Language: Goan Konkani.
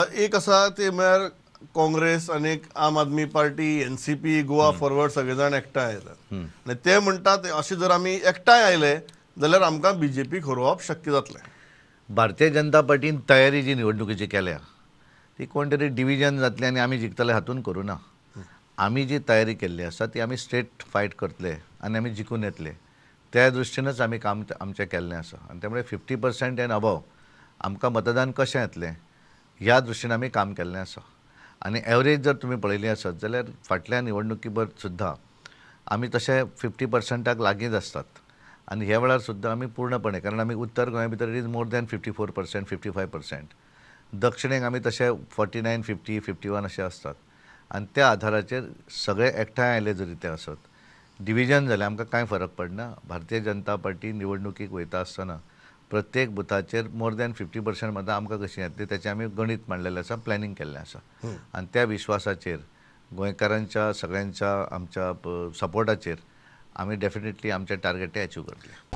एक आसा ते म्हळ्यार काँग्रेस आनी एक आम Aadmi party, NCP, Goa forward सगळे जाण एकठांय आयल्यात आनी ते म्हणटात अशें जर आमी एकठांय आयले जाल्यार आमकां बीजेपीक हरोवप शक्य जातलें. भारतीय जनता पार्टीन तयारी जी निवडणुकीची केल्या ती कोण तरी डिविजन जातलें आनी आमी जिखतले हातून करूं ना. आमी जी तयारी केल्ली आसा ती आमी स्ट्रेट फायट करतले आनी आमी जिखून येतले त्या दृश्टीनच आमी काम आमचें केल्लें आसा. आनी त्यामुळे 50% एंड अबव आमकां मतदान कशें येतलें ह्या दृश्टीन आमी काम केल्लें आसा. आनी एवरेज जर तुमी पळयली आसत जाल्यार फाटल्या निवडणुकी सुद्दां आमी तशे 50%क लागींच आसतात आनी ह्या वेळार सुद्दां आमी पूर्णपणे, कारण आमी उत्तर गोंया भितर it is more than 54%, 55%, दक्षिणेक आमी तशे 49, 50, 51 अशे आसतात. आनी त्या आधाराचेर सगळे एकठांय आयले जरी ते आसत, डिविजन जालें आमकां कांय फरक पडना. भारतीय जनता पार्टी निवडणुकीक वयता आसतना प्रत्येक बुथाचेर मोर दॅन 50% मतां आमकां कशीं येतली तेचें आमी गणीत मांडलेलें आसा, प्लॅनिंग केल्लें आसा. आनी त्या विश्वासाचेर गोंयकारांच्या सगळ्यांच्या आमच्या सपोर्टाचेर आमी डेफिनेटली आमचें टार्गेट तें अचीव करतले.